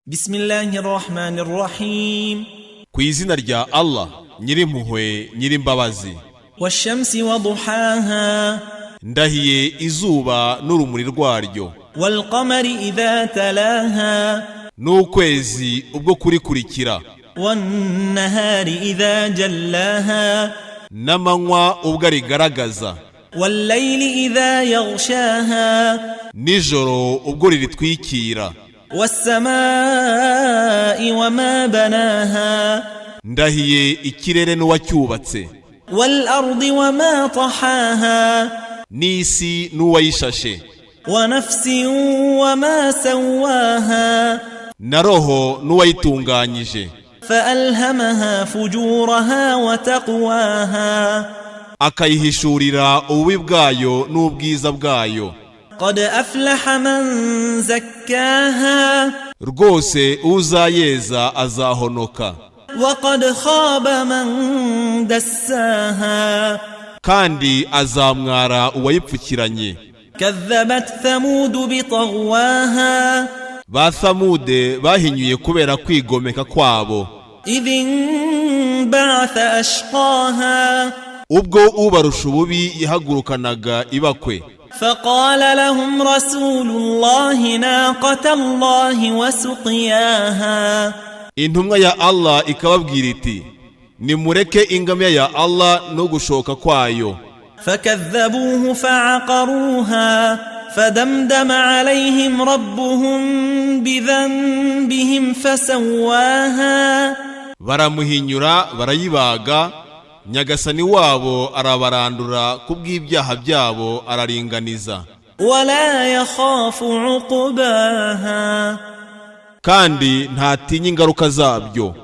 بسم الله الرحمن الرحيم. Ku izina rya Allah, Nyirimpuhwe, Nyirimbabazi. والشمس وضحاها. Ndahiye izuba n'urumuri rwaryo. والقمر إذا تلاها. N'ukwezi ubwo kurikurikira. والنهار إذا جلاها. N'amanywa ubwo arigaragaza. والليل إذا يغشاها. Nijoro ubwo riritwikira. والسماء وما بناها. Ndahiye ikirere n'uwacyubatse. والأرض وما طحاها. N'isi n'uwayishashe. ونفس وما سواها. Na roho n'uwayitunganyije. فألهمها فجورها وتقواها. Akayihishurira ububi bwayo n'ubwiza bwayo. قد أفلح من زكاها. Rwose uzayeza azahonoka. وقد خاب من دساها. Kandi azamwara uwayipfukiranye. كذبت ثمود بطغواها. Ba Thamude bahinyuye kubera kwigomeka kwabo. إذ انبعث أشقاها. Ubwo ubarusha ububi yahagurukanaga ibakwe. فقال لهم رسول الله ناقة الله وسقياها. Intumwa ya Allah ikababwira iti: "Nimureke ingamiya ya Allah no gushoka kwayo." فكذبوه فعقروها، فدمدم عليهم ربهم بذنبهم فسواها. Baramuhinyura, barayibaga. Nyagasani wabo arabarandura kubw'ibyaha byabo, araringaniza. ولا يخاف عقباها. Kandi ntatinya ingaruka zabyo.